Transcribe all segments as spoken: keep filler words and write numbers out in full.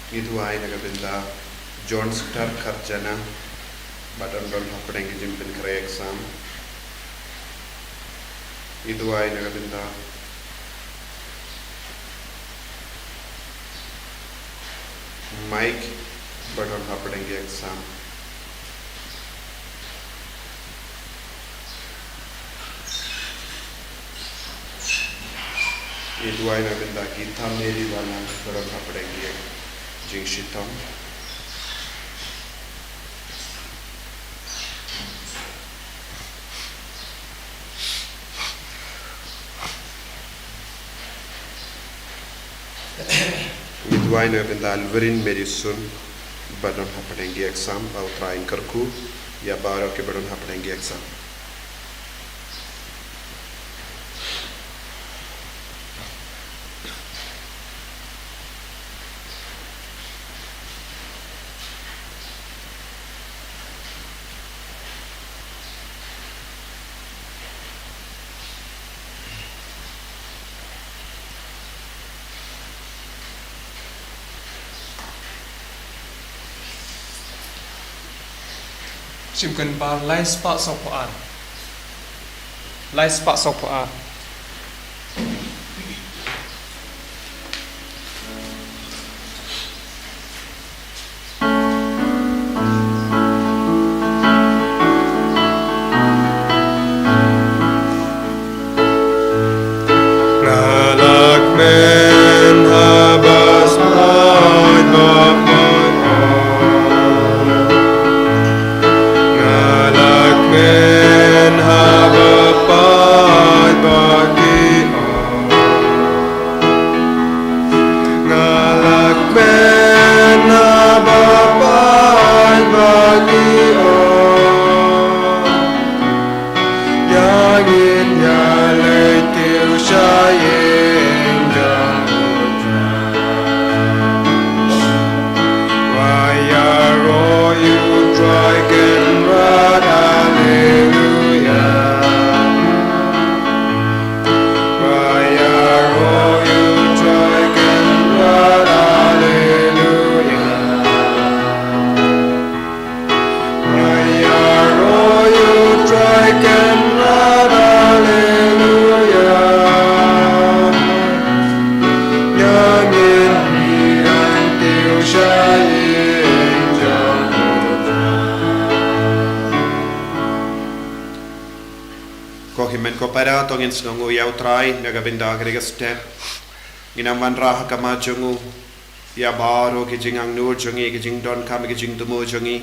Ngi duwai na ka bynta John Star Kharjana, ba don don hapdeng ki jingpynkhreh exam. Ngi duwai na ka bynta Mike, ba don hapdeng ki exam. Ngi duwai na bynta Gita Mary Balang, ba don hapdeng ki jingshitom. Ngi duwai na bynta Alverin Madison, ba don hapdeng ki exam, ba U Trai un kyrkhu ïa baroh kiba don hapdeng ki exam. Shiphew kynpar, lai spah sawphew ar. Lai spah sawphew ar. Nga la kmen ha ba smaid ba paid. Nga la kmen ha ba paid ba ki ong. Nga la kmen ha ba paid ba ki ong. Ïa ngin ïaleit kiew sha ïing jong U Trai. Ba ïaroh ïa U Trai Kynrad, Haleluya. Ba ïaroh ïa U Trai Kynrad, Haleluya. Ba ïaroh ïa U Trai Kynrad, Haleluya. Ïa ngin ïaleit kiew sha ïing jong U Trai. Ko hynmen ko para, to ngin sngewnguh ïa U Trai na ka bynta kane ka step. Ngin ym wanrah ha khmat jong u ïa baroh ki jingangnud jong ngi, ki jingdonkam, ki jingthmu jong ngi.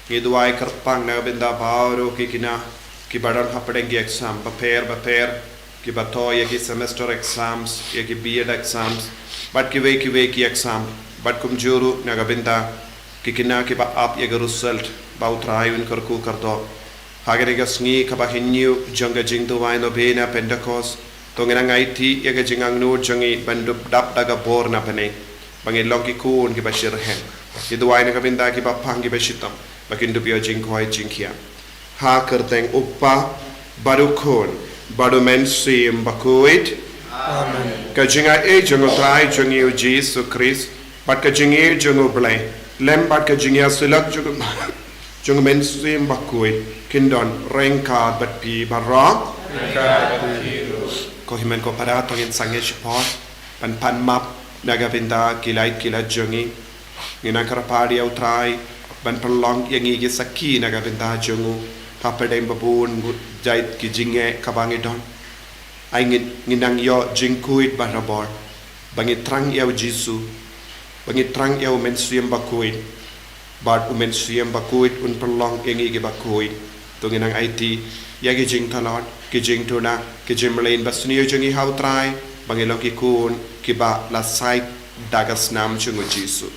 Ngi duwai kyrpang na ka bynta baroh ki khynnah kiba don hapdeng ki exam bapher bapher, kiba thoh ïa ki semester exams, ïa ki B.Ed exams, bad kiwei kiwei ki exam, bad kumjuh ruh na ka bynta ki khynnah kiba ap ïa ka result, ba U Trai un kyrkhu kyrdoh. Ha kane ka sngi kaba hynñiew jong ka jingduwai novena Pentecost, to ngin nang aiti ïa ka jingangnud jong ngi ban dup dap da ka bor na bneng, ba ngin long ki khun kiba shitrhem. Ngi duwai na ka bynta kiba pang kiba shitom, ba kin dup ïoh jingkoit jingkhiah. Ha ka kyrteng U Kpa, bad U Khun, bad U Mynsiem Bakhuid. Amen. Ka jingaiei jong U Trai jong ngi U Jisu Khrist, bad ka jingïeit jong U Blei, lem bad ka jingïasyllok jong U jong U Mynsiem Bakhuid, kin don ryngkat bad phi baroh. Ryngkat bad phi ruh. Ko hynmen ko para, to ngin sangeh shipor ban pan map na ka bynta ki lait ki lait jong ngi. Ngin nang kyrpad ïa U Trai ban pynlong ïa ngi ki sakhi na ka bynta jong u hapdeng ba bun jait ki jingeh kaba ngi don. Ai ngin, ngin nang ïoh jingkhuid barabor, ba ngi thrang ïa U Jisu, ba ngi thrang ïa U Mynsiem Bakhuid. Bad U Mynsiem Bakhuid un pynlong ïa ngi kiba khuid. To ngin nang aiti ïa ki jingtlot, ki jingduna, ki jingmlien basniew jong ngi ha U Trai, ba ngin long ki khun kiba la sait da ka snam jong U Jisu.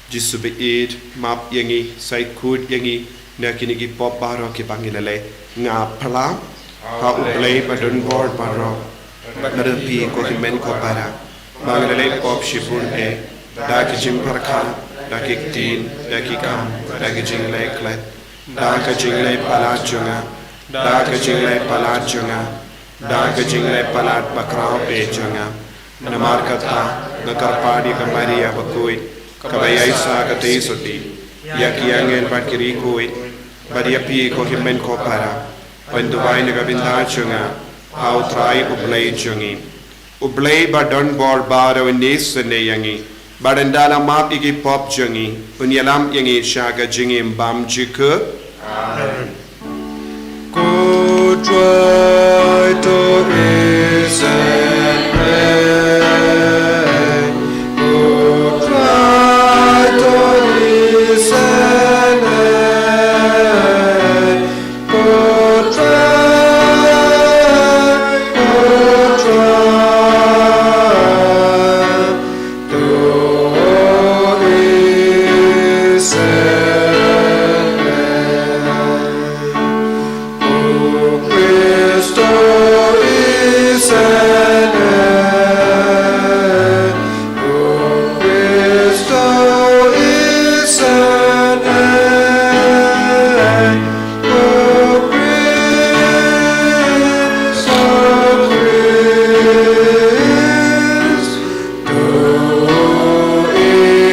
Jisu baieit, map ïa ngi, sait khuid ïa ngi na kine ki pop baroh kiba ngi la leh. Nga phla ha U Blei ba don bor baroh, bad ha phi ko hynmen ko para, ba ngi la leh pop shibun eh, da ki jingpyrkhat, da ki ktien, da ki kam, da ki jingleh klet, da ka jingleh palat jong nga, da ka jingleh palat jong nga, da ka jingleh palat bakhraw eh jong nga. Namar kata, nga kyrpad ïa ka Maria bakhuid, kaba ïaishah katei sotti, ïa ki angel bad ki riewkhuid, bad ïa phi ko hynmen ko para, ban duwai na ka bynta jong nga ha U Trai U Blei jong ngi. U Blei ba don bor baroh un isynei ïa ngi, bad un da la map ïa ki pop jong ngi, un ïalam ïa ngi sha ka jingim bymjukut. Amen. Ko Trai to isynei. Ko Trai to isynei. Ko Trai, ko Trai, to isynei. Ko Khrist to isynei. Ko Khrist to isynei. Ko Khrist, ko Khrist to isynei.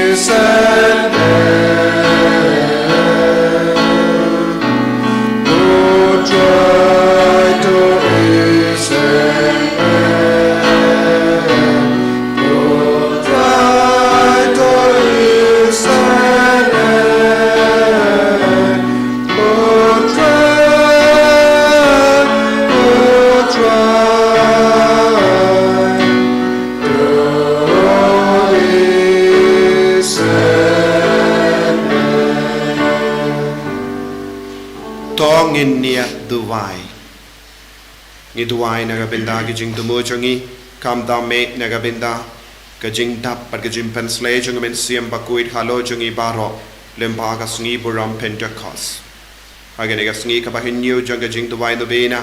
Ko Trai to isynei. Ko Trai to isynei. Ko Trai, ko Trai to isynei. To ngin ïa duwai. Ngi duwai na ka bynta ki jingthmu jong ngi, khamtam eh na ka bynta ka jingdap bad ka jingpynshlei jong ka Mynsiem Bakhuid halor jong ngi baroh lyngba ka sngi burom Pentekost. Ha kane ka sngi kaba hynñiew jong ka jingduwai nobena,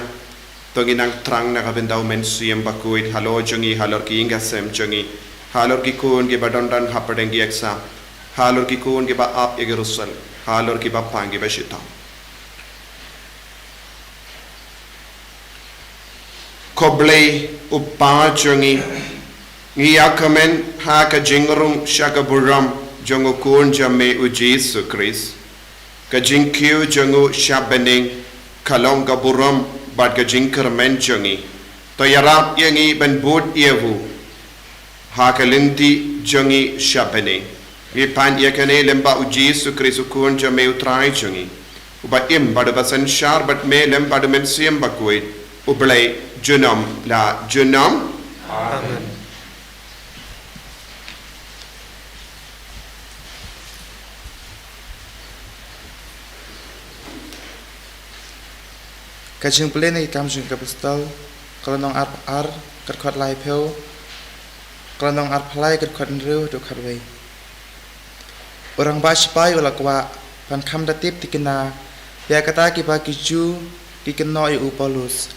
to ngin nang thrang na ka bynta U Mynsiem Bakhuid halor jong ngi, halor ki ïing ki sem jong ngi, halor ki khun kiba don don hapdeng ki exam, halor ki khun kiba ap ïa ki result, halor kiba pang kiba shitom. Ko Blei U Kpa jong ngi, ngi ïa kmen ha ka jingrung sha ka burom jong U Khun jong me U Jisu Khrist. Ka jingkiew jong u sha bneng ka long ka burom bad ka jingkyrmen jong ngi. To ïarap ïa ngi ban bud ïa u ha ka lynti jong ngi sha bneng. Ngi pan ïa kane lyngba U Jisu Khrist U Khun jong me U Trai jong ngi, uba im bad uba synshar bad me lyngba U Mynsiem Bakhuid, U Blei junom la junom. Amen. Ka jingpule na ki Kam jong ki Apostol, ka lynnong arphew ar, ka dkhot laiphew, ka lynnong arphew lai, ka dkhot hynriew haduh khatwei. U rangbah shipai u la kwah ban kham da tip thikna ïa kata kiba ki Jiw ki kynnoh ïa u Paulus.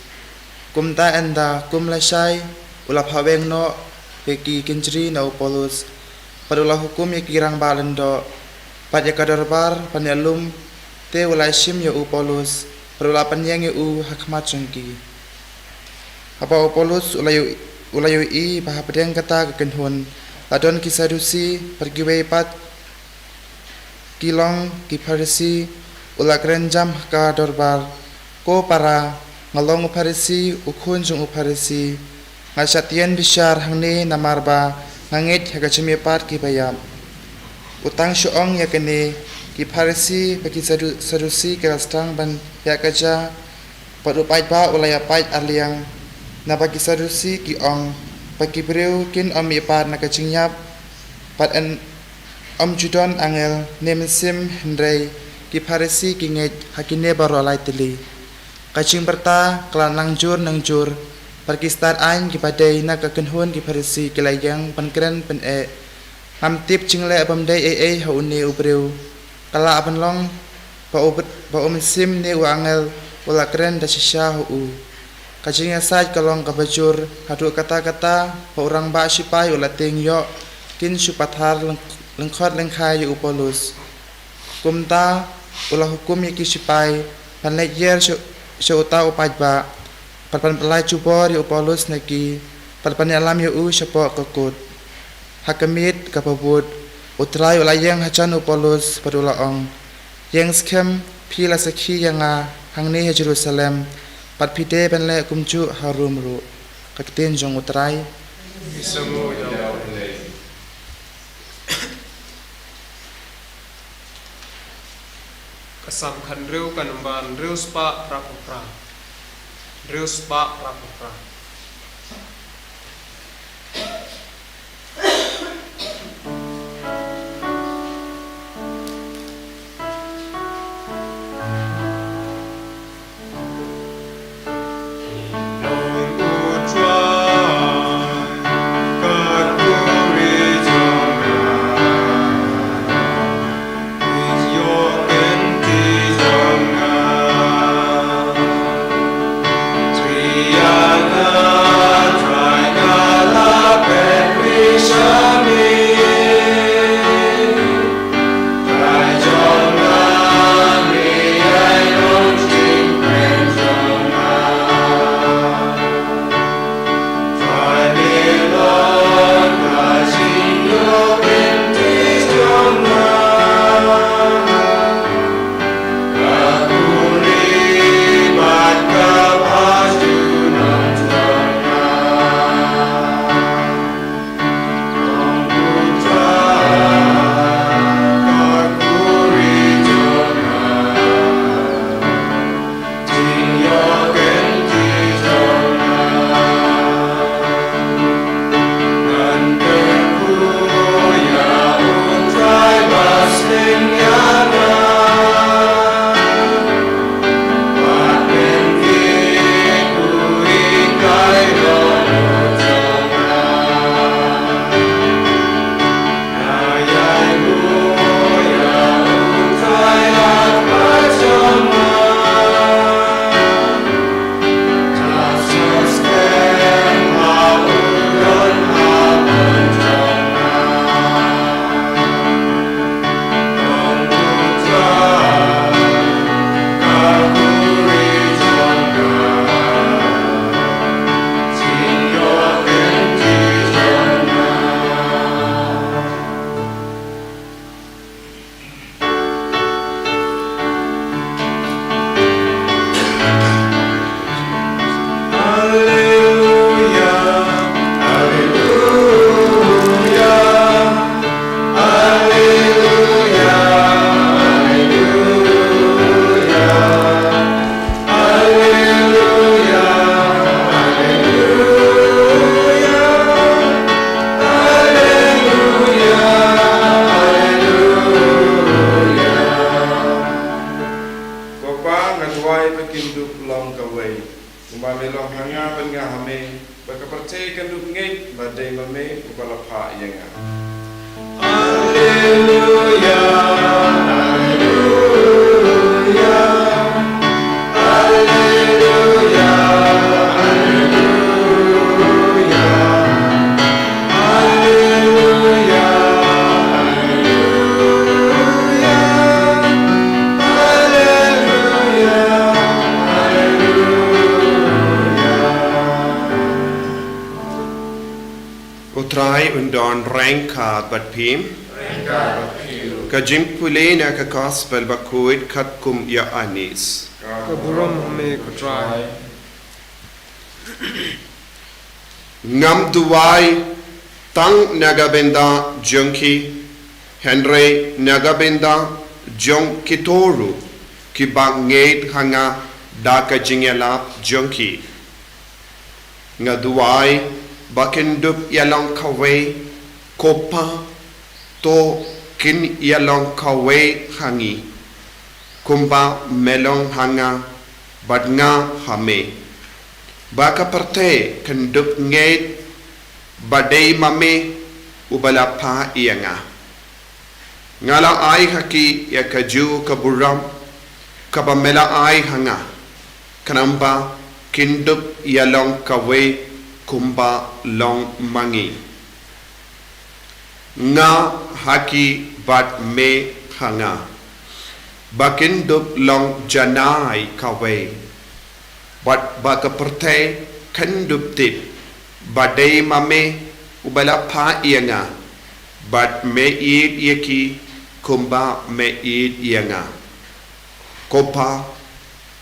Kumta ynda kum lashai u la phah weng noh ïa ki kynjri na u Paulus, bad u la hukum ïa ki rangbah lyngdoh bad ïa ka dorbar ban ïalum, te u la shim ïa u Paulus bad u la pynïeng ïa u ha khmat jong ki. Haba u Paulus u la ïoh, u la ïohi ba hapdeng kata ka kynhun la don ki Sadusi bad kiwei pat ki long ki Pharisi, u la kren jam ha ka dorbar, "Ko para, nga long u Pharisi, u khun jong u Pharisi. Nga shah tieng bishar hangne namar ba nga ngeit ha ka jingmihpat kiba ïap." U tang shu ong ïa kane, ki Pharisi bad ki Sadu-, Sadusi ki la sdang ban ïaid ka ja, bad u paidbah u la ïa pait arliang. Naba ki Sadusi ki ong ba ki briew kin ym mihpat na ka jingïap, bad yn ym ju don angel ne mynsiem, hynrei ki Pharisi ki ngeit ha kine baroh lai tylli. Ka jingpyrta ka la nang jur nang jur, bad ki stad aiñ kiba dei na ka kynhun ki Pharisi ki la ïeng ban kren pyneh, "Ngam tip jingleh bym dei ei ei ha une u briew. Ka lah ban long ba u, ba u mynsiem ne u angel u la kren da shisha ha u." Ka jingïasaid ka long kaba jur haduh katta katta ba u rangbah shipai u la tieng ïoh kin shu pathar lyng-, lyngkhot lyngkhai ïa u Paulus. Kumta u la hukum ïa ki shipai ban leit ïer sha, sha uta u paidbah, bad ban pyllait jubor ïa u Paulus na ki, bad ban ïalam ïa u shapoh ka kut. Ha ka miet kaba bud, U Trai u la ïeng hajan u Paulus bad u la ong, "Ïeng skhem, phi la sakhi ïa nga hangne ha Jerusalem, bad phi dei ban leh kumjuh ha Rom ruh." Ka ktien jong U Trai. Ka Salm khathynriew, ka nombar hynriew spah phra phew phra. Hynriew spah phra phew phra. Ko Pa, nga duwai ba kin dup long kawei, kumba me long ha nga bad nga ha me, ba ka pyrthei kan dup ngeit ba dei ma me uba la phah ïa nga. Alleluia, alleluia, alleluia, alleluia. Alleluia, alleluia, alleluia, alleluia. U Trai un don ryngkat bad phi. Ryngkat bad phi. Ka jingpule na ka Gospel Bakhuid katkum u Ïoannis. Ka burom ha me ko Trai. Ngam duwai tang na ka bynta jong ki, hynrei na ka bynta jong kito ruh kiba ngeit ha nga da ka jingïalap jong ki. Nga duwai ba kin dup ïalong kawei, ko Pa, to kin ïalong kawei ha ngi, kumba me long ha nga bad nga ha me, ba ka pyrthei kan dup ngeit ba dei ma me uba la phah ïa nga. Nga la ai ha ki ïa kajuh ka burom kaba me la ai ha nga, khnang ba kin dup ïalong kawei kumba long ma ngi. Nga ha ki bad me ha nga, ba kin dup long janai kawei, bad ba ka pyrthei kan dup tip ba dei ma me uba la phah ïa nga, bad me ïeit ïa ki kumba me ïeit ïa nga. Ko Pa,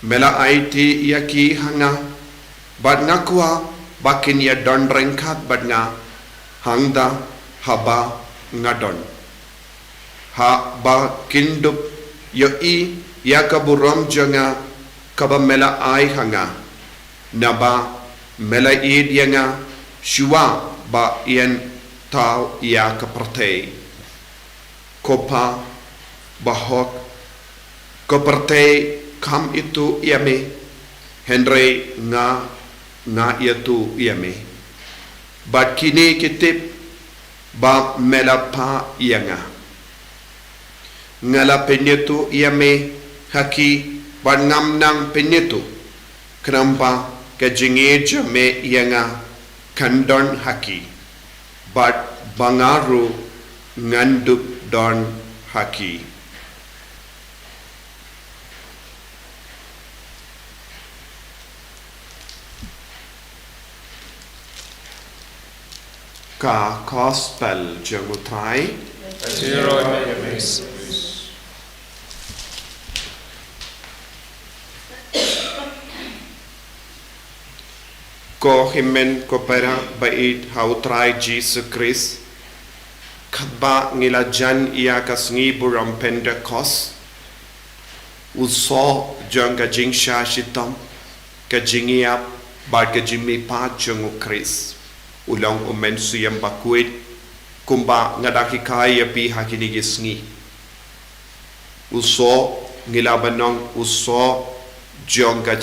me la aiti ïa ki ha nga, bad nga kwah ba kin ïa don ryngkat bad nga hangta haba nga don, haba kin dup ïohi ïa ka burom jong nga kaba me la ai ha nga, naba me la ïeit ïa nga shuwa ba yn thaw ïa ka pyrthei. Ko Pa bahok, ka pyrthei kam ithuh ïa me, hynrei nga, nga ithuh ïa me, bad kine ki tip ba me la phah ïa nga. Nga la pynithuh ïa me ha ki, bad ngam nang pynithuh, khnang ba ka jingïeit jong me ïa nga kan don ha ki, bad ba nga ruh ngan dup don ha ki. Ka Gospel jong U Trai. Ko hynmen ko para ba ïeit ha U Trai Jisu Khrist, katba ngi la jan ïa ka sngi burom Pentekost, u soh jong ka jingshah shitom, ka jingïap, bad ka jingmihpat jong U Khrist u long U Mynsiem Bakhuid, kumba nga dang hikai ïa phi ha kine ki sngi. U soh, ngi lah ban ong u soh jong ka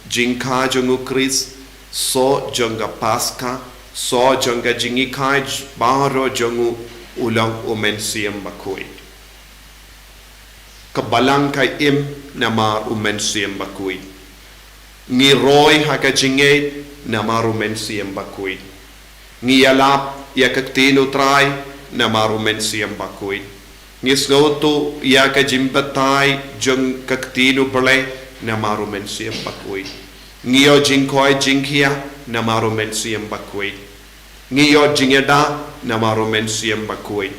jingkha jong U Khrist, soh jong ka Paskha, soh jong ka jinghikai baroh jong u, u long U Mynsiem Bakhuid. Ka balang ka im namar U Mynsiem Bakhuid. Ngi roi ha ka jingngeit namar U Mynsiem Bakhuid. Ngi ïalap ïa ka ktien U Trai namar U Mynsiem Bakhuid. Ngi sngewthuh ïa ka jingbatai jong ka ktien U Blei namar U Mynsiem Bakhuid. Ngi ïoh jingkoit jingkhiah namar U Mynsiem Bakhuid. Ngi ïoh jingïada namar U Mynsiem Bakhuid.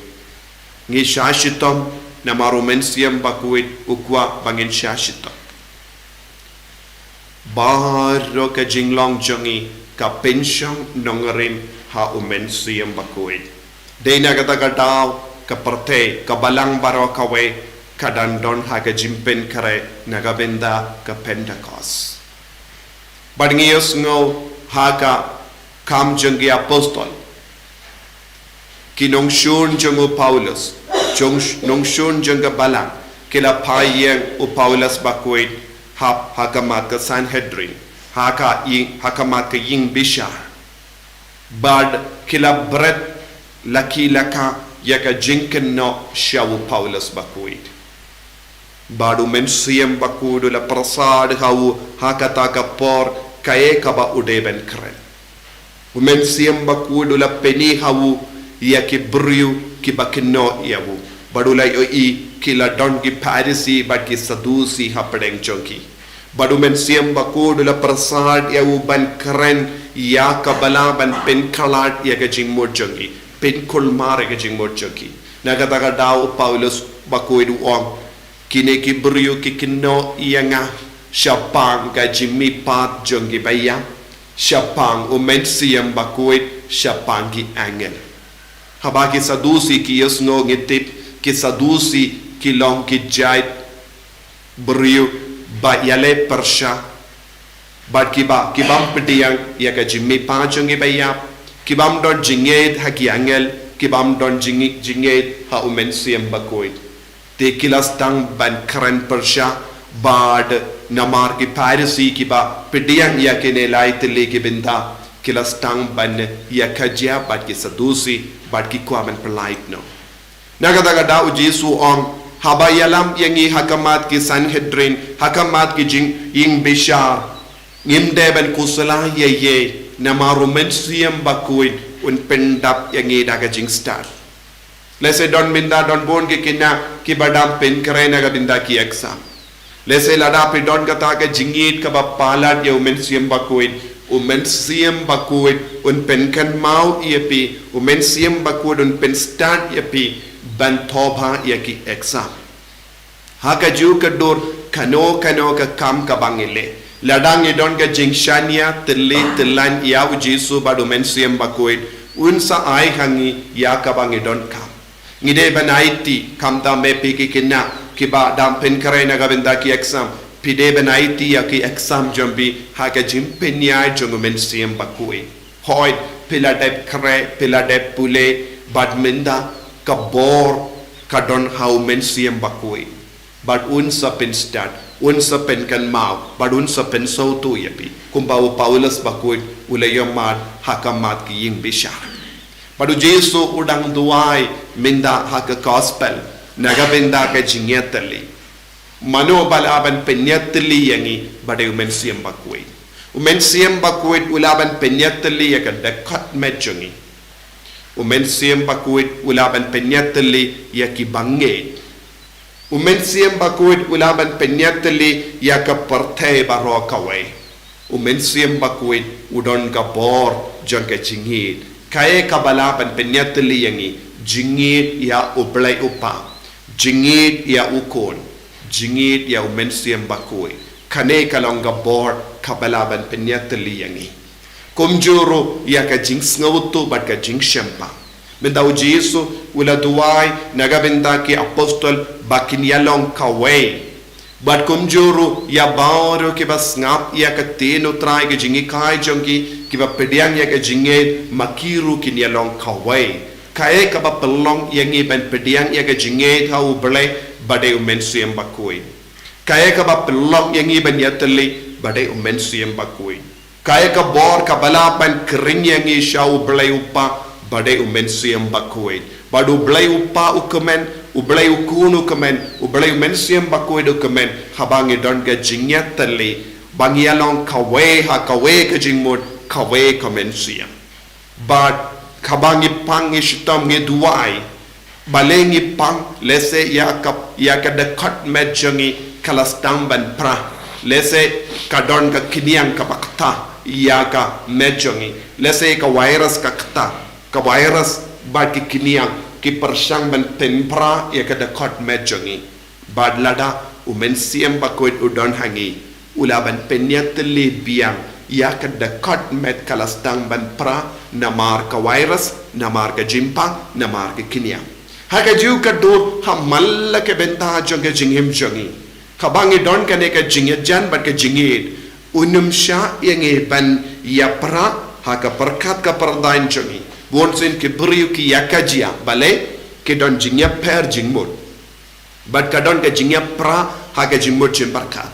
Ngi shah shitom namar U Mynsiem Bakhuid u kwah ba ngin shah shitom. Baroh ka jinglong jong ngi ka pynshong nongrim ha U Mynsiem Bakhuid. Dei na kata ka daw ka pyrthei, ka balang baroh kawei, ka dang don ha ka jingpynkhreh na ka bynta ka Pentekost. Bad ngi ïohsngew ha ka Kam jong ki Apostol, ki nongshun jong u Paulus, jong sh-, nongshun jong ka balang, ki la phah ïeng u Paulus Bakhuid ha, ha khmat ka Sanhedrin, ha ka ïing, ha khmat ka ïing bishar. Bad ki la bret la ki la ka ïa ka jingkynnoh sha u Paulus Bakhuid. Bad U Mynsiem Bakhuid u la pyrsad ha u ha kata ka por kaei kaba u dei ban kren. U Mynsiem Bakhuid u la pyni ha u ïa ki briew kiba kynnoh ïa u. Bad u la ïohi ki la don ki Pharisi bad ki Sadusi hapdeng jong ki. Bad U Mynsiem Bakhuid u la pyrsad ïa u ban kren ïa ka bala ban pynkhlad ïa ka jingmut jong ki, pynkulmar ïa ka jingmut jong ki. Na kata ka daw u Paulus Bakhuid u ong, kine ki briew ki kynnoh ïa nga shaphang ka jingmihpat jong ki baïap, shaphang U Mynsiem Bakhuid, shaphang ki angel. Haba ki Sadusi ki ïohsngew, ngi tip ki Sadusi ki long ki jait briew ba ïaleh pyrshah, bad kiba, kibym pdiang ïa ka jingmihpat jong ki baïap, kibym don jingngeit ha ki angel, kibym don jing-, jingngeit ha U Mynsiem Bakhuid. Te ki la sdang ban kren pyrshah, bad namar ki Pharisi kiba pdiang ïa kine lai tylli ki bynta, ki la sdang ban ïa kajia bad ki Sadusi, bad ki kwah ban pynlait noh. Na kata ka daw u Jisu u ong, haba ïalam ïa ngi ha khmat ki Sanhedrin, ha khmat ki jing-, ïing bishar, ngim dei ban khuslai ei ei, namar U Mynsiem Bakhuid un pyndap ïa ngi da ka jingstad. Lehse don mynta don bun ki khynnah kiba dang pynkhreh na ka bynta ki exam. Lehse lada phi don kata ka jingïeit kaba palat ïa u Mynsiem Bakhuid, u Mynsiem Bakhuid un pynkynmaw ïa phi, u Mynsiem Bakhuid un pynstad ïa phi ban thoh bha ïa ki exam. Ha kajuh ka dur kano kano ka kam kaba ngi leh, lada ngi don ka jingshaniah tylli tyllan ïa u Jisu bad u Mynsiem Bakhuid, un sa ai ha ngi ïa kaba ngi donkam. Ngi dei ban aiti, khamtam ma phi ki khynnah kiba dang pynkhreh na ka bynta ki exam, phi dei ban aiti ïa ki exam jong phi ha ka jingpynïaid jong u Mynsiem Bakhuid. Hooid, phi la dep khreh, phi la dep pule, bad mynta ka bor ka don ha u Mynsiem Bakhuid. Bad un sa pynstad, un sa pynkynmaw, bad un sa pynsngewthuh ïa phi, kumba u Paulus Bakhuid u la ïohmad ha ka mat ki ïing bishar. Bad u Jisu u dang duwai mynta ha ka gospel na ka bynta ka jingïatylli. Mano ba lah ban pynïatylli ïa ngi? Ba dei u Mynsiem Bakhuid. U Mynsiem Bakhuid u lah ban pynïatylli ïa ka dkhot met jong ngi. U Mynsiem Bakhuid u lah ban pynïatylli ïa ki bangeit. U Mynsiem Bakhuid u lah ban pynïatylli ïa ka pyrthei baroh kawei. U Mynsiem Bakhuid u don ka bor jong ka jingïeit. Kaei kaba lah ban pynïatylli ïa ngi? Jingïeit ïa u Blei u Kpa, jingïeit ïa u Khun, jingïeit ïa u Mynsiem Bakhuid. Kane ka long ka bor kaba lah ban pynïatylli ïa ngi. Kumjuh ruh ïa ka jingsngewthuh bad ka jingshemphang. Mynta u Jisu u la duwai na ka bynta ki apostol ba kin ïalong kawei. Bad kumjuh ruh ïa baroh kiba sngap ïa ka ktien u Trai, ka jinghikai jong ki, kiba pdiang ïa ka jingngeit, ma ki ruh kin ïalong kawei. Kaei kaba pynlong ïa ngi ban pdiang ïa ka jingngeit ha u Blei? Ba dei u Mynsiem Bakhuid. Kaei kaba pynlong ïa ngi ban ïatylli? Ba dei u Mynsiem Bakhuid. Kaei ka bor kaba lah ban khring ïa ngi sha u Blei u Kpa? Ba dei u Mynsiem Bakhuid. Bad u Blei u Kpa u kmen, u Blei u Khun u kmen, u Blei u Mynsiem Bakhuid u kmen, haba ngi don ka jingïatylli, ba ngi ïalong kawei ha kawei ka jingmut, kawei ka mynsiem. Bad haba ngi pang, ngi shitom, ngi duwai, balei ngi pang? Lehse ïa ka, ïa ka dkhot met jong ngi ka la sdang ban pra. Lehse ka don ka khñiang kaba kta ïa ka met jong ngi. Lehse ka virus ka kta, ka virus bad ki khñiang ki pyrshang ban pynpra ïa ka dkhot met jong ngi. Bad lada u Mynsiem Bakhuid u don ha ngi, u lah ban pynïatylli biang ïa ka dkhot met ka la sdang ban pra namar ka virus, namar ka jingpang, namar ka khñiang. Ha kajuh ka dur, ha man la ka bynta jong ka jingim jong ngi, haba ngi don kane ka jingïajan bad ka jingïeit, un ym shah ïa ngi ban ïapra ha ka pyrkhat ka pyrdain jong ngi. Bunsien ki briew ki ïa ka jia, balei? Ki don jingïapher jingmut. Bad ka don ka jingïapra ha ka jingmut jingpyrkhat.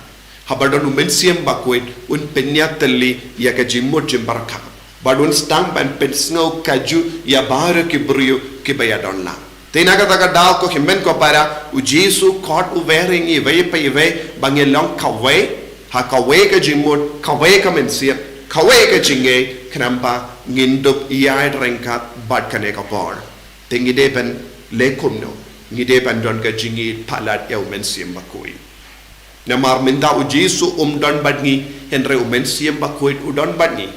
Haba don u Mynsiem Bakhuid, un pynïatylli ïa ka jingmut jingpyrkhat. Bad un sdang ban pynsngew kajuh ïa baroh ki briew kiba ïadon lang. Te na kata ka daw ko hynmen ko para, u Jisu u khot u wer ïa ngi iwei pa iwei ba ngin long kawei, ha kawei ka jingmut, kawei ka mynsiem, kawei ka jingngeit, khnang ba ngin dup ïaid ryngkat bad kane ka bor. Te ngi dei ban leh kumno? Ngi dei ban don ka jingïeit palat ïa u Mynsiem Bakhuid. Namar mynta u Jisu um don bad ngi, hynrei u Mynsiem Bakhuid u don bad ngi.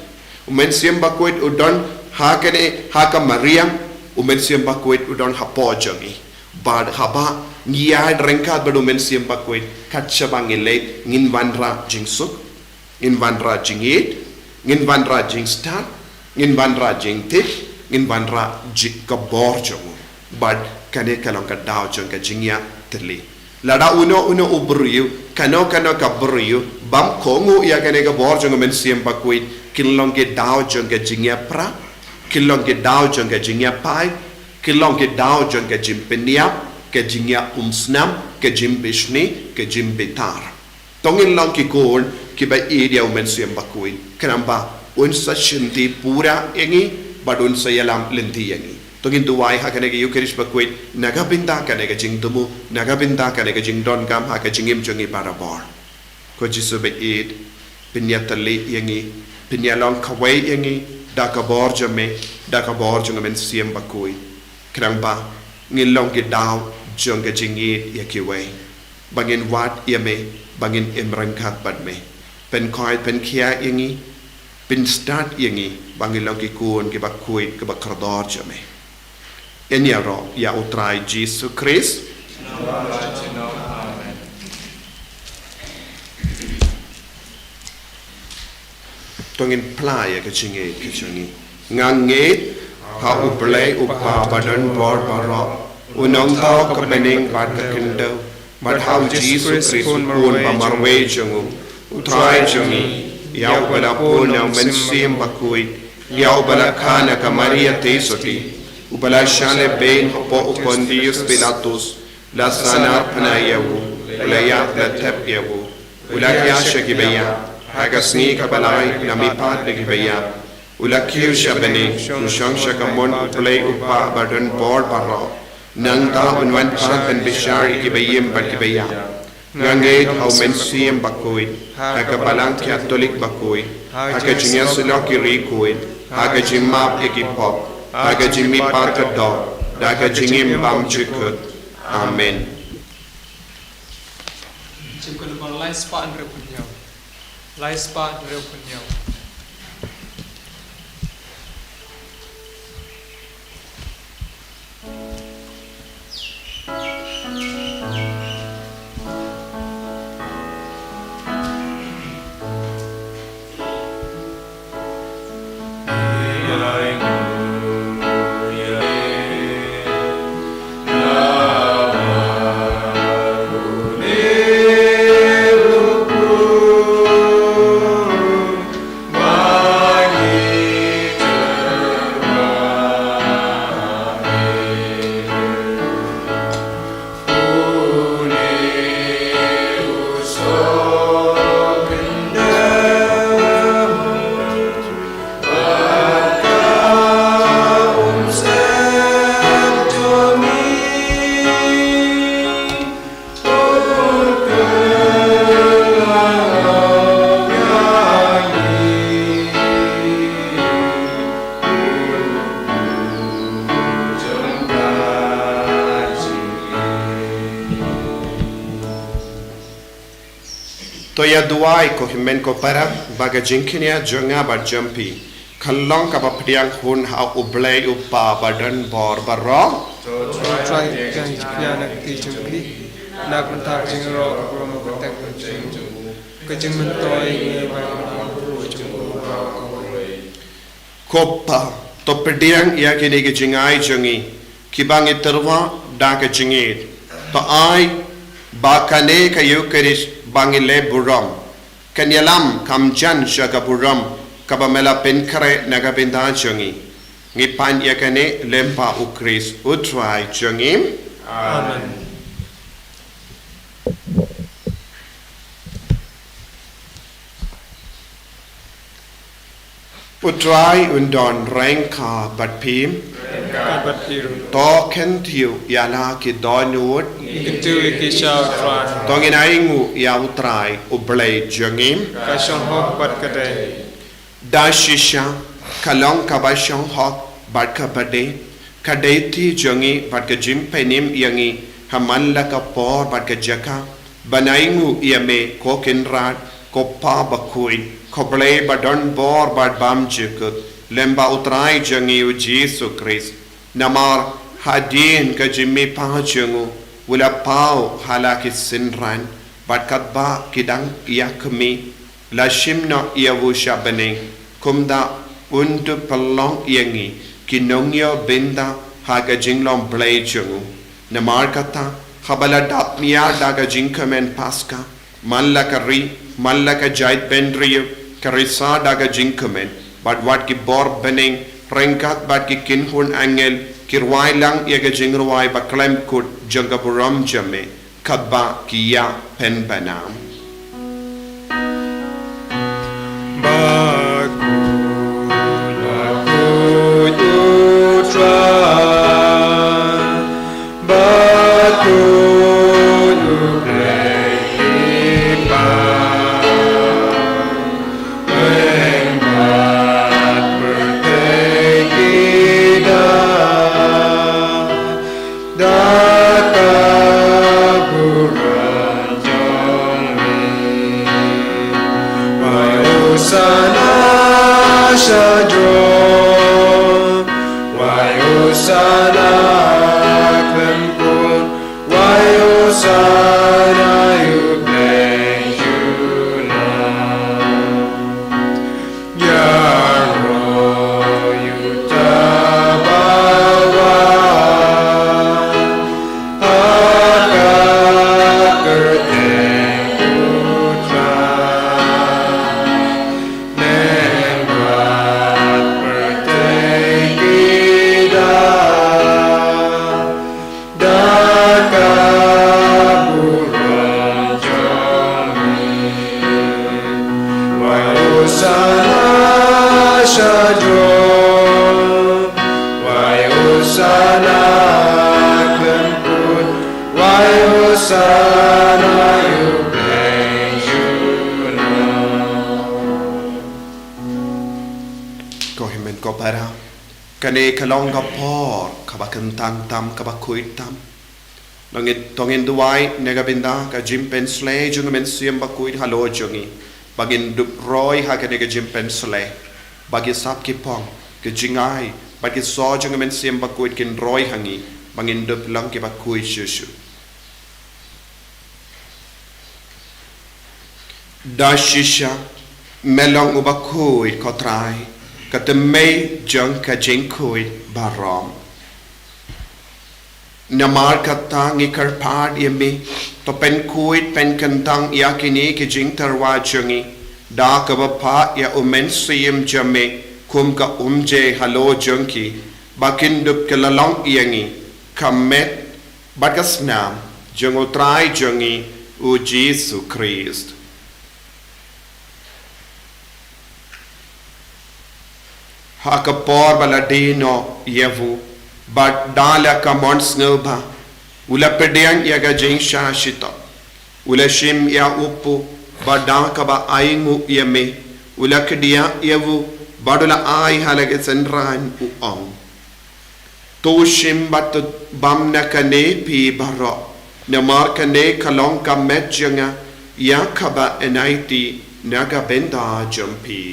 U Mynsiem Bakhuid u don ha kane, ha ka mariang, u Mynsiem Bakhuid u don hapoh jong ngi. Bad haba ngi ïaid ryngkat bad u Mynsiem Bakhuid, kat shaba ngi leit, ngin wanrah jingsuk, ngin wanrah jingïeit, ngin wanrah jingstad, ngin wanrah jingtip, ngin wanrah jingkabor jong u. Bad kane ka long ka daw jong ka jingïatylli. Lada uno uno u briew, kano kano ka briew, bym kohnguh ïa kane ka bor jong u Mynsiem Bakhuid, kin long ki daw jong ka jingïapra, kin long ki daw jong ka jingïapaid, kin long ki daw jong ka jingpynïap, ka jingïaumsnam, ka jingbishni, ka jingbitar. To ngin long ki khun kiba ïeit ïa u Mynsiem Bakhuid, khnang ba un sa shimti pura ïa ngi, bad un sa ïalam lynti ïa ngi. To ngin duwai ha kane ka Ïukharist Bakhuid, na ka bynta kane ka jingthmu, na ka bynta kane ka jingdonkam ha ka jingim jong ngi barabor. Ko Jisu ba ïeit, pynïatylli ïa ngi, pynïalong kawei ïa ngi da ka bor jong me, da ka bor jong u Mynsiem Bakhuid. Khnang ba Ngin long ki daw jong ka jingïeit ïa kiwei, ba ngin wad ïa me, ba ngin im ryngkat bad me. Pynkhuid pynkhiah ïa ngi, pynstad ïa ngi, ba ngin long ki khun kiba khuid kiba kordor jong me. Ïaroh ïa U Trai Jisu Khrist. To ngin phla ïa ka jingngeit ka jong ngi. Nga ngeit ha U Blei U Kpa badonbor baroh, U Nongthaw ka bneng bad ka khyndew, bad ha U Jisu Khrist U Khun ba marwei jong u, U Trai jong ngi, ïa uba la pun na U Mynsiem Bakhuid, ïa uba la kha na ka Maria Theisotti, uba la shah lehbeiñ hapoh u Pontius Pilatus, la sahnarphna ïa u, la ïap la thep ïa u, u la hiar sha kiba ïap, ha ka sngi kaba lai la mihpat na kiba ïap, u la kiew sha bneng, u shong sha ka mon U Blei U Kpa badonbor baroh. Nangta un wan pat ban bishar ïa kiba im bad kiba ïap. Nga ngeit ha U Mynsiem Bakhuid, ha ka Balang Katholik bakhuid, ha ka jingïasyllok ki riewkhuid, ha ka jingmap ïa ki pop, ha ka jingmihpat ka doh, da ka jingim bymjukut. Amen. Jingim ka nombar lai spah hynriewphew hynñiew. Lai spah hynriewphew hynñiew. To ïa duwai ko hynmen ko para, ba ka jingkñia jong nga bad jong phi kan long kaba pdiang hun ha U Blei U Kpa badonbor baroh. To Trai, pdiang ïa na ka kti jong phi, na ka bynta ka jingïaroh ka burom ka jong u, ka jingmyntoi ïa ngi bad ka burom jong u baroh kawei. Ko Pa, to pdiang ïa kine ki jingai jong ngi, kiba ngi tyrwa da ka jingngeit. To ai ba kane ka Eukharist ba ngi leh burom kan ïalam kham jan sha ka burom kaba me la pynkhreh na ka bynta jong ngi. Ngi pan ïa kane lyngba U Khrist U Trai jong ngi. Amen. U Trai un don ryngkat bad phi. Ryngkat bad phi ruh. To kyntiew ïa la ki dohnud. Ngi kyntiew ïa ki sha U Trai. To ngin ainguh ïa U Trai U Blei jong ngi. Ka shong hok bad ka dei. Da shisha ka long kaba shong hok bad kaba dei, ka dei kti jong ngi bad ka jingpynim ïa ngi ha man la ka por bad ka jaka ban ainguh ïa me ko Kynrad, ko Pa bakhuid, ko Blei badonbor bad bymjukut, lyngba U Trai jong ngi U Jisu Khrist. Namar hadien ka jingmihpat jong u, u la paw ha la ki synran, bad katba ki dang ïakhmih, la shim noh ïa u sha bneng. Kumta un dup pynlong ïa ngi ki nongïoh bynta ha ka jinglong Blei jong u. Namar kata, haba la dap mih da ka jingkmen Paska, man la ka ri, man la ka jaitbynriew, ka risa da ka jingkmen, bad wat ki bor bneng ryngkat bad ki kynhun angel ki rwai lang ïa ka jingrwai ba khlem kut jong ka burom jong me, katba ki ïa pynbna. Bakhuid, bakhuid U Trai, bakhuid U Blei Kpa, lyngba pyrthei ki da Shadron, why Hosanna, Kempun, why Hosanna, you blame you now. Yarwo, you tabawa, Haka kerteng putra. Lengwat pertei kida, da ka burom jong ngi. Wai Hosanna shadron, wai Hosanna khlem kut, wai Hosanna ïa u Blei jong ngi. Ko hynmen ko para, kane ka long ka por kaba kyntang tam, kaba khuid tam. To ngin, to ngin duwai na ka bynta ka jingpynshlei jong ka Mynsiem Bakhuid halor jong ngi, ba ngin dup roi ha kane ka jingpynshlei, ba ki sap ki phong, ki jingai bad ki sor jong ka Mynsiem Bakhuid kin roi ha ngi, ba ngin dup long kiba khuid shuh shuh. Da shisha me long uba khuid, ko Trai, ka tymmen jong ka jingkhuid baroh. Namar kata ngi kyrpad ïa me, to pynkhuid pynkyntang ïa kine ki jingtyrwa jong ngi, da kaba phah ïa u Mynsiem jong me kum ka umjai halor jong ki, ba kin dup kylla long ïa ngi ka met bad ka snam jong u Trai jong ngi u Jisu Khrist. Ha ka por ba la die noh ïa u, bad da la ka mon sngewbha, u la pdiang ïa ka jingshah shitom, u la shim ïa u pop, bad da kaba ainguh ïa me, u la kdiah ïa u, bad u la ai ha la ki synran, u ong: To shim bad to bam na kane phi baroh, namar kane ka long ka met jong nga, ïa kaba yn aiti na ka bynta jong phi.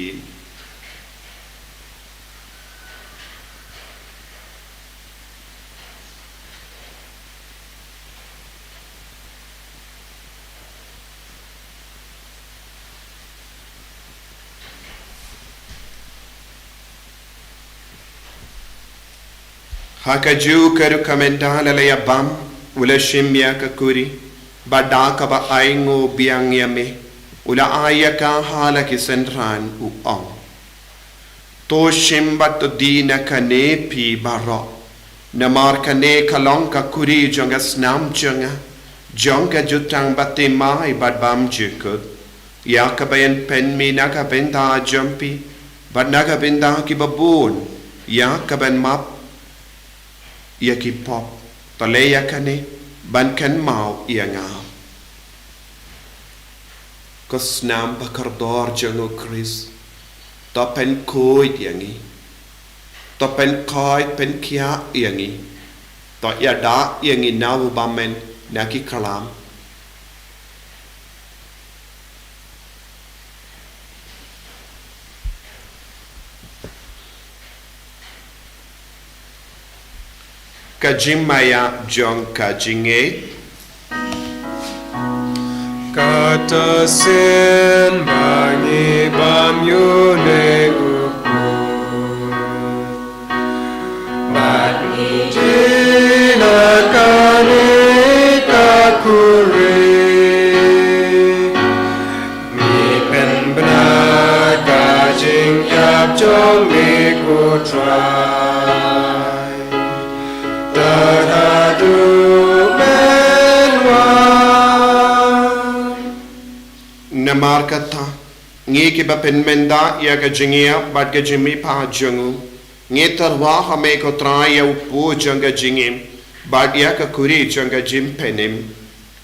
Ha kajuh ka rukom, ynda la ïa bam, u la shim ïa ka kuri, bad da kaba ainguh biang ïa me, u la ai ïa ka ha la ki synran, u ong: To shim bad to die na kane phi baroh, namar kane ka long ka kuri jong ka snam jong nga, jong ka jutang baptisma bad bam jingkut, ïa kaban pynmih na ka bynta jong phi bad na ka bynta kiba bun, ïa kaban map ïa ki pop. To leh ïa kane ban kynmaw ïa nga. Ko snam ba kordor jong u Khrist, to pynkhuid ïa ngi, to pynkhuid pynkhiah ïa ngi, to ïada ïa ngi na u bymman na ki khlam. Ka jingmaïa jong ka jingngeit. Kata shisien ba ngi bam ïa une u kut, bad ngi die na kane ka kuri, ngi pynbna ka jingïap jong ngi, ko Trai, tad haduh men wan. Namar kata, ngi kiba pynmynta ïa ka jingïap bad ka jingmihpat jong u, ngi tyrwa ha me, ko Trai, ïa u pop jong ka jingim bad ïa ka kuri jong ka jingpynim.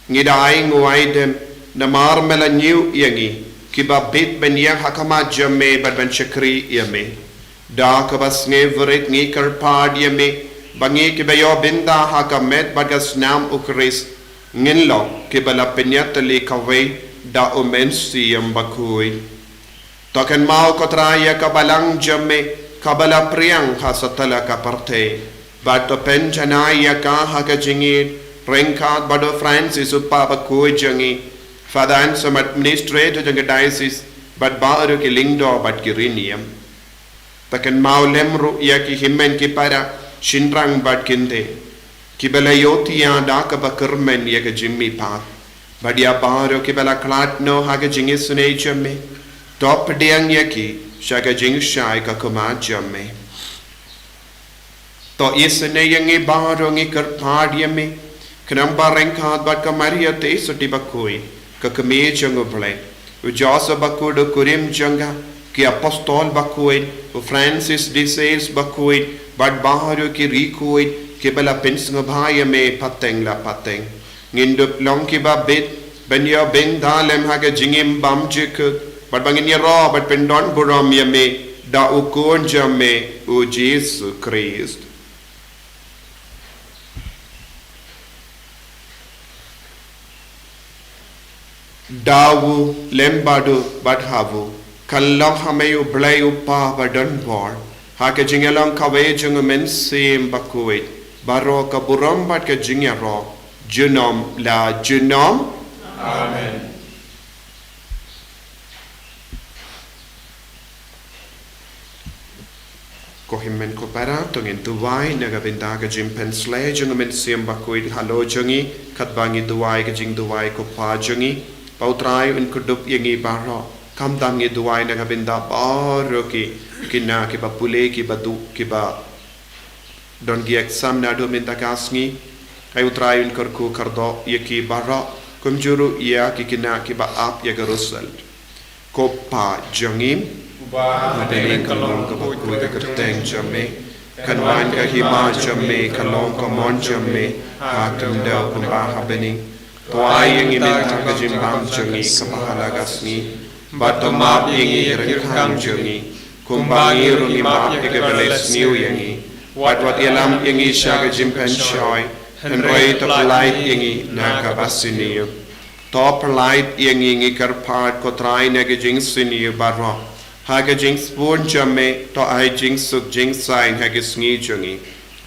Ngi da ainguh aidem namar me la ñiew ïa ngi, kiba bit ban ïeng ha khmat jong me bad ban shakri ïa me. Da kaba sngewrit ngi kyrpad ïa me, ba ngi kiba ïoh bynta ha ka met bad ka snam u Khrist, ngin long kiba la pynïatylli kawei da u Mynsiem Bakhuid. To kynmaw ko Trai ïa ka balang jong me, kaba la pdiang ha satlak ka pyrthei. Bad to pynjanai ïa ka ha ka jingïeit ryngkat bad u Francis u Papa bakhuid jong ngi, Father Anselm administrator jong ka diocese, bad baroh ki lyngdoh bad ki riewniam. To kynmaw lem ruh ïa ki hynmen ki para, shynrang bad kynthei, kiba la ïohthiah da kaba kyrmen ïa ka jingmihpat. Bad ïa baroh kiba la khlad noh ha ka jingisynei jong me, to pdiang ïa ki sha ka jingshai ka khmat jong me. To isynei ïa ngi baroh, ngi kyrpad ïa me, khnang ba ryngkat bad ka Maria Theisotti bakhuid, ka kmie jong u Blei, u Joseph bakhuid u kurim jong ka, ki apostol bakhuid, u Francis de Sales bakhuid, bad baroh ki riewkhuid kiba la pynsngewbha ïa me pateng la pateng, ngin dup long kiba bit ban ïoh bynta lem ha ka jingim bymjukut, bad ba ngin ïaroh bad pyndonburom ïa me da u Khun jong me, u Jisu Khrist. Da u lem bad u bad ha u, kan long ha me u Blei u Kpa badonbor, ha ka jingïalong kawei jong u Mynsiem Bakhuid, baroh ka burom bad ka jingïaroh junom la junom. Amen. Ko hynmen ko para, to ngin duwai na ka bynta ka jingpynsleh jong u Mynsiem Bakhuid halor jong ngi, katba ngi duwai ka jingduwai ko Pa jong ngi. Ba u Trai un kyrdup ïa ngi baroh. Khamtam ngi duwai na ka bynta baroh ki khynnah kiba pule, kiba duh, kiba don ki exam naduh mynta ka sngi. Ai u Trai un kyrkhu kyrdoh ïa ki baroh, kumjuh ruh ïa ki khynnah kiba ap ïa ka result. Ko Pa jong ngi, uba ha bneng, kan long kaba khuid ka kyrteng jong me, kan wan ka hima jong me, kan long ka mon jong me ha khyndew kumba ha bneng. To ai ïa ngi mynta ka jingbam jong ngi kaba ha la ka sngi, bad to map ïa ngi ki ryngkang jong ngi, kumba ngi ruh ngi map ïa kiba leh sniew ïa ngi. Wat wat ïalam ïa ngi sha ka jingpynshoi, hynrei to pyllait ïa ngi na kaba sniew. To pyllait ïa ngi, ngi kyrpad ko Trai, na ka jingsniew baroh. Ha ka jingsbun jong me, to ai jingsuk jingsaiñ ha ka sngi jong ngi.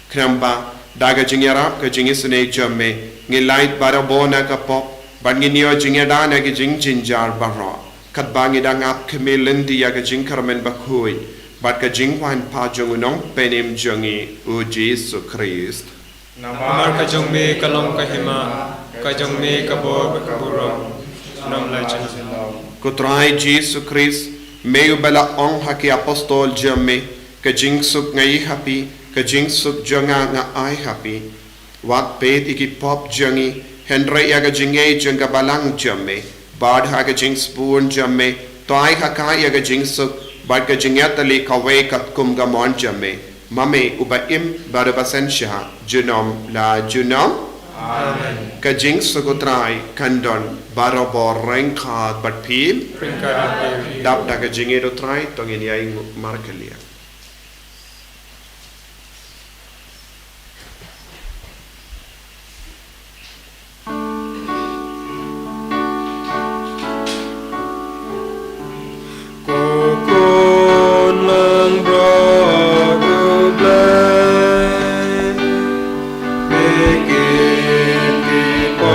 Khnang ba da ka jingïarap ka jingisynei jong me, ngin lait barabor na ka pop, bad ngin ïoh jingïada na ki jingjynjar baroh, katba ngi dang ap khmih lynti ïa ka jingkyrmen bakhuid bad ka jingwan pat jong u Nongpynim jong ngi, u Jisu Khrist. Namar ka jong me ka long ka hima, ka jong me ka bor bad ka burom, junom la junom. Ko Trai Jisu Khrist, me uba la ong ha ki apostol jong me, ka jingsuk nga ïoh ha phi, ka jingsuk jong nga nga ai ha phi. Wat peit ïa ki pop jong ngi, hynrei ïa ka jingngeit jong ka balang jong me. Bad ha ka jingsbun jong me, to ai ha ka ïa ka jingsuk bad ka jingïatylli kawei katkum ka mon jong me. Ma me uba im bad uba synshar, junom la junom. Amen. Ka jingsuk u Trai kan don barabor ryngkat bad phi. Ryngkat bad phi. Dap da ka jingïeit u Trai, to ngin ïainguh markylliang. Ko Khun langbrot U Blei, me kit ki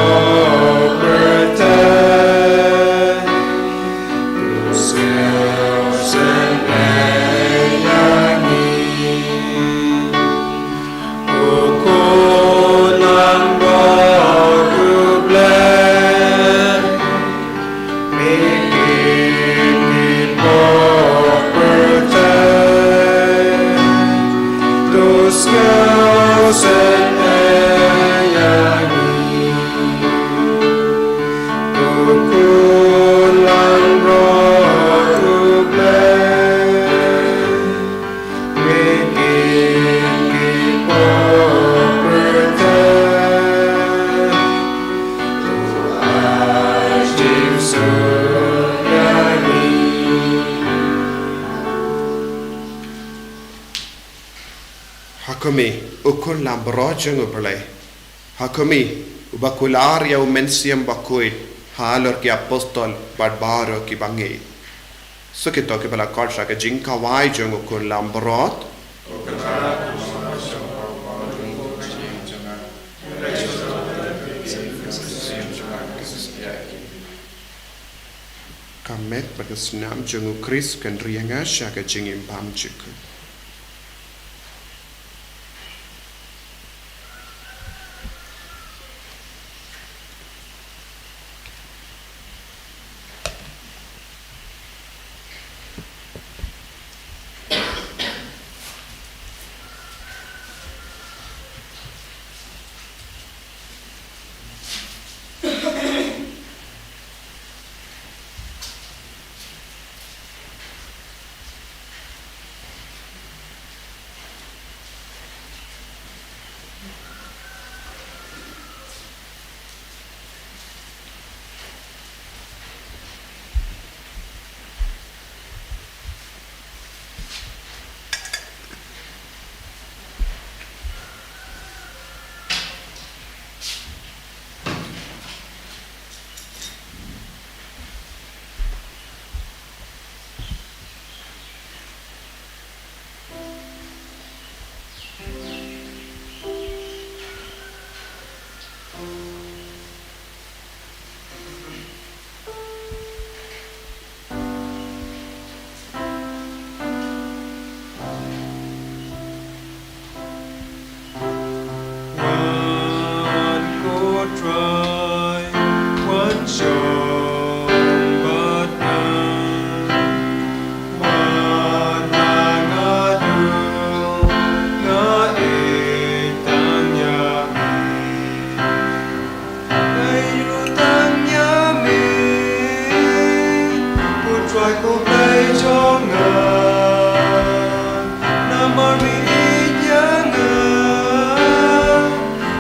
pop pyrthei, to sngewsynei ïa ngi. Ko Khun langbrot U Blei, me kit ki pop pyrthei, to sngewsynei ïa ngi. Ko Khun langbrot U Blei, me kit ki pop pyrthei, to ai jingsuk ïa ngi. Ha khmih, U Khun langbrot jong U Blei. Ha khmih, uba kular ïa U Mynsiem Bakhuid halor ki apostol bad baroh ki bangeit. Sa kito kiba la khot sha ka jingkawei jong u khun lambrot. Ka met bad ka snam jong u Khrist kan ri ïa nga sha ka jingim bymjukut. Wan ko Trai, wan shong bad nga. Wan na nga dul, nga ïeit tang ïa me. Nga ïeit tang ïa me, ko Trai ko Blei jong nga. Namar me ïeit ïa nga,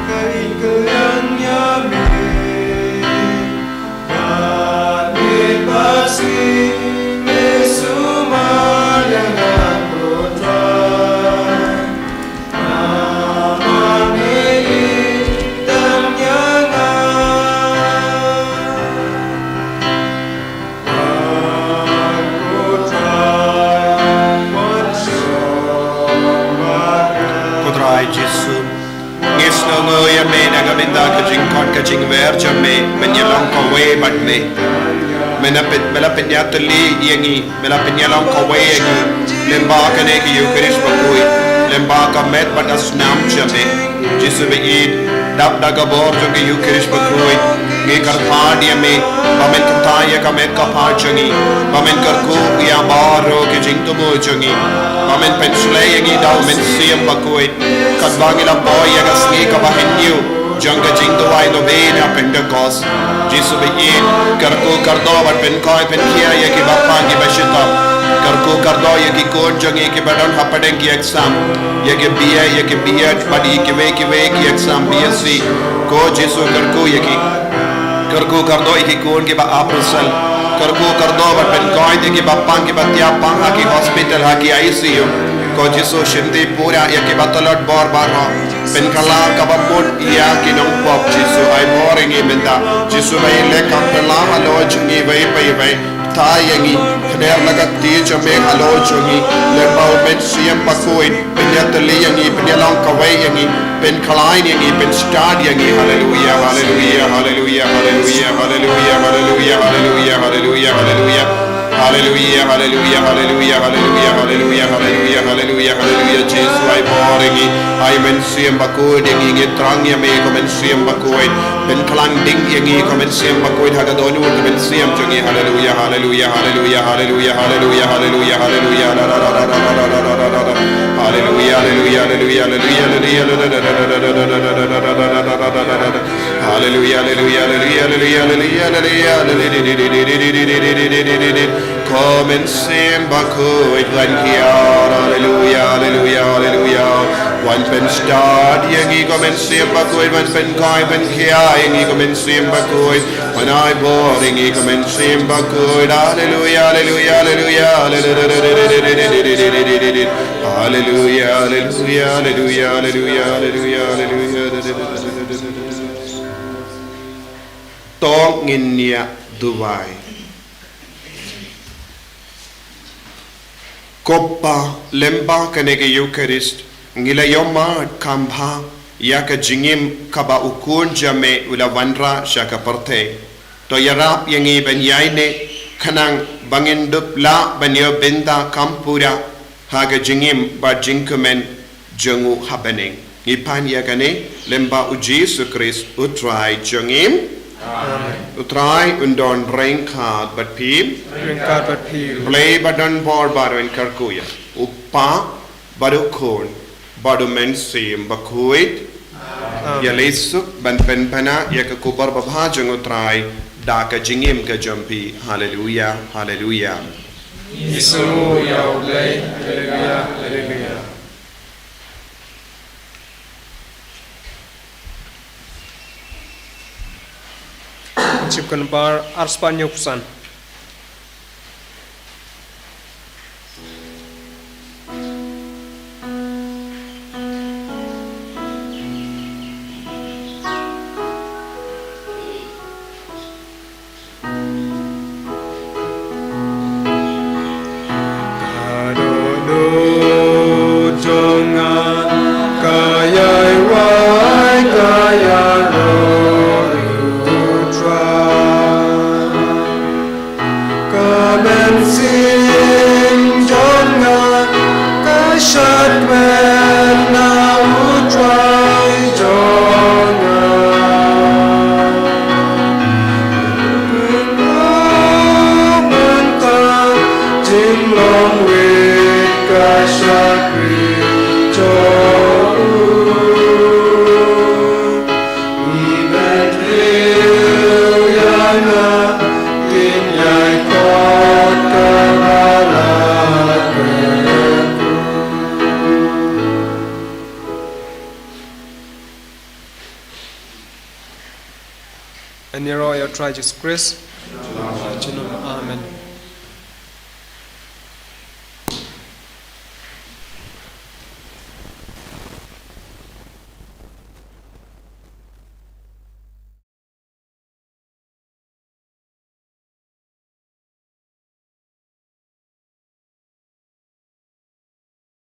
nga ïeit kylliang ïa me. Bad me ba sngewsih me sumar ïa nga, ko Trai. Ko Trai Jisu, ngi sngewnguh ïa me na ka bynta ka jingkhot ka jingïeit jong me, ban ïalong kawei bad me. Me la pyn, me la pynïatylli ïa ngi. Me la pynïalong kawei ïa ngi lyngba kane ka Ïukharist bakhuid, lyngba ka met bad ka snam jong me. Jisu ba ïeit, dap da ka bor jong ka Ïukharist bakhuid, ngi kyrpad ïa me ba men kyntait ïa ka met ka phad jong ngi, ba men kyrkhu ïa baroh ki jingthmu jong ngi, ba men pynshlei ïa ngi da u Mynsiem Bakhuid. Katba ngi la poi ïa ka sngi kaba hynñiew jong ka jingduwai novena Pentekost, Jisu ba ïeit, kyrkhu kyrdoh bad pynkhiah pynkhiah ïa kiba pang kiba shitom. Kyrkhu kyrdoh ïa ki khun jong ngi kiba don hapdeng ki exam, ïa ki B A, ïa ki B Ed bad ïa kiwei kiwei ki exam B S C. Ko Jisu kyrkhu ïa ki. Kyrkhu kyrdoh ïa ki khun kiba ap result. Kyrkhu kyrdoh bad pynkhiah ïa kiba pang kiba thiah pang ha ki hospital ha ki I C U. Ko Jisu shimti pura ïa kiba tlot bor baroh. Pynkylla kaba mut ïa ki nongpop, Jisu ai bor ïa ngi mynta. Jisu ba ïeit, leh kham pynkylla halor jong ngi iwei pa iwei. Kyntait ïa ngi, kner na ka kti jong me halor jong ngi. Lyngba u Mynsiem Bakhuid, pynïatylli ïa ngi, pynïalong kawei ïa ngi, pynkylla ïa ngi, pynstad ïa ngi. Haleluia, haleluia, haleluia, haleluia, haleluia, haleluia, haleluia, haleluia, haleluia. Haleluia, haleluia, haleluia, haleluia, haleluia, haleluia, haleluia, haleluia. Jisu ai bor ïa ngi, ai Mynsiem Bakhuid ïa ngi, ngi thrang ïa me ko Mynsiem Bakhuid. Pynkylla ding ïa ngi ko Mynsiem Bakhuid ha ka dohnud ka mynsiem jong ngi. Haleluia, haleluia, haleluia, haleluia, haleluia, haleluia, haleluia. Haleluia, haleluia, haleluia, haleluia, haleluia. Haleluia, haleluia, haleluia, haleluia, haleluia, haleluia, haleluia. Ko Mynsiem Bakhuid, wan hiar. Haleluia, haleluia, haleluia. Wan pynstad ïa ngi ko Mynsiem Bakhuid, wan pynkhiah pynkhiah ïa ngi ko Mynsiem Bakhuid. Wan ai bor ïa ngi ko Mynsiem Bakhuid. Haleluia, haleluia, haleluia, haleluia. Haleluia, haleluia, haleluia, haleluia, haleluia, haleluia. To ngin ïa duwai. Ko Pa, lyngba kane ka Eucharist, ngi la ïohmad kham bha ïa ka jingim kaba u Khun jong me u la wanrah sha ka pyrthei. To ïarap ïa ngi ban ïaineh, khnang ba ngin dup lah ban ïoh bynta kham pura ha ka jingim bad jingkmen jong u ha bneng. Ngi pan ïa kane lyngba u Jisu Khrist u Trai jong ngi. Amen. U Trai un don ryngkat bad phi. Ryngkat bad phi. Blei ba don bor ba un kyrkhu ïa u Pa bad u Khun bad u Mynsiem Bakhuid. Amen. Ïa leit suk ban pynbna ïa ka khubor babha jong u Trai da ka jingim ka jong phi. Haleluia, haleluia. Ïa u Blei, haleluia, haleluia. Chip kan bar arspah hynñiewphew san. Ka dohnud jong nga ka ïai wai ka ïaroh ïa u Trai. Ka mynsiem jong nga ka shad kmen na u Trai jong nga. Mynta jinglong wit ka shakri jong u. Ngi bynriew ïa nga, kin ïai kot ka la kyrkhu. Yn ïaroh ïa u Trai Jisu Khrist. Junom, a,